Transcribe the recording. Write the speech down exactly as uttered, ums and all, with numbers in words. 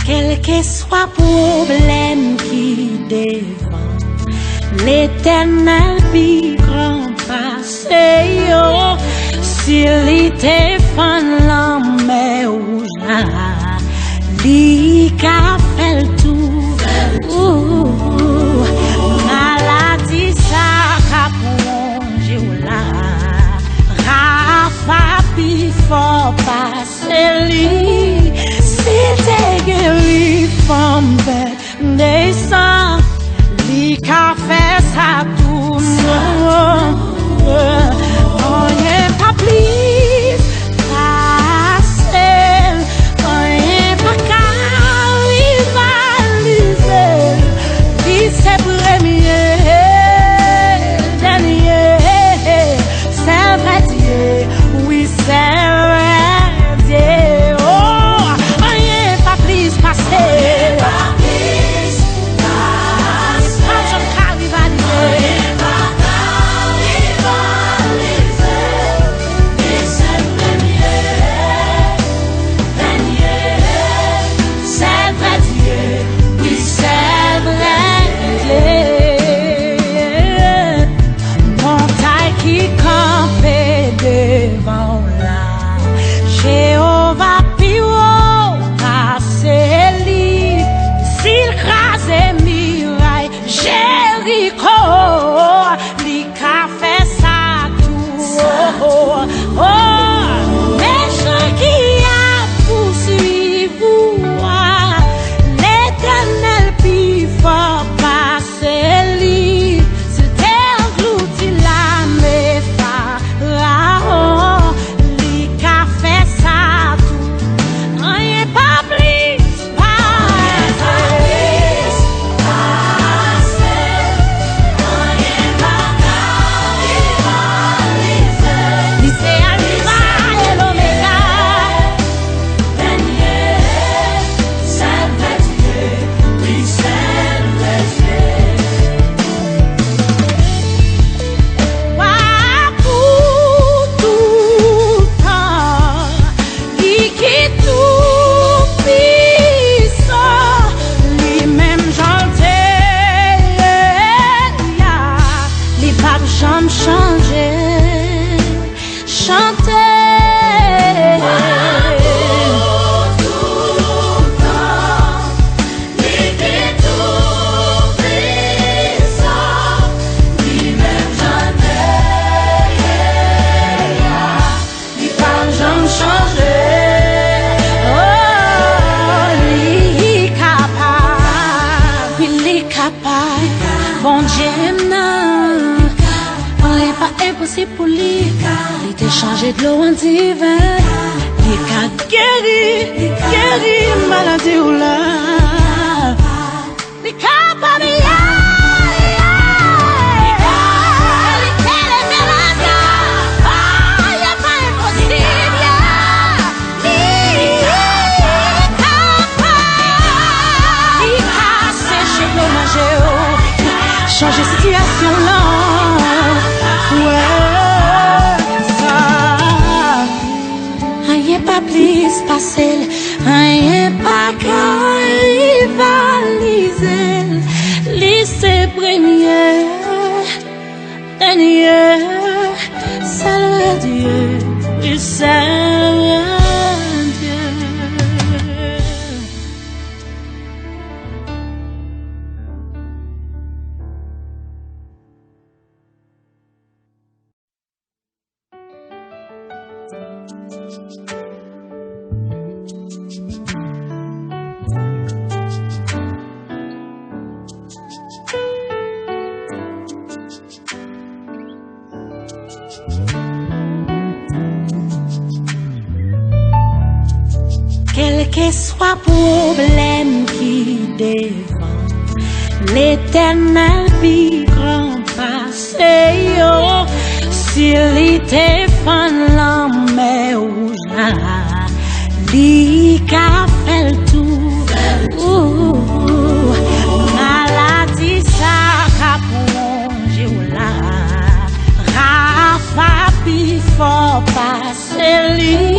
Kèlkeswa pwoblèm ki devan, Letènèl pi gran pase yo. Si li te fann lanmè wouj la, li ka fè l tou. Ou, maladi sa k ap wonje w la, Rafa pi fò pase li. Si te geri fanm bèt desan, li ka fè sa tou. Non, anyen pa plis pase l, anyen pa ka rivalize l. Li se premye, dènye, sèl vrè Dye. Wi, sèl vrè Dye. Oh, anyen pa plis pase. Pa janm ka rivalize. Sèl vrè Dye, wi, sèl vrè Dye. Montay ki kanpe devan w la, Jewova pi wo pase li. Si l kraze miray Jeriko, li ka fè sa tou. Oh, oh, oh. Mechan ki ap pouswiv ou a, Letènèl pi fò pase li. Si l te anglouti lame Farawon, li ka fè sa tou. Anyen pa plis pase. Li se Alfa e Lomega. Wa pou toutan. Li ki tou pisan, li menm jan l te ye a, li p ap janm chanje. Chante. Li p ap janm chanje. Oh, li kapab. Wi, li kapab. Bondye m nan. Anyen pa enposib pou li. Li te chanje dlo an diven. Li ka geri, geri maladi w la. Li kapab, yeah, yeah. Li ka leve Lazare. Anyen pa enposib, yeah. Li kapab. Li ka seche dlo nan je w. Chanje sitiyasyon w lan. Wè sa. Anyen pa plis pase l, anyen pa ka rivalize l. Li se premye, dènye, sèl vrè Dye, wi, sèl vrè Dye. Kèlkeswa pwoblèm ki devan, Letènèl pi gran pase yo. Si li te fann lanmè wouj la, li Eli.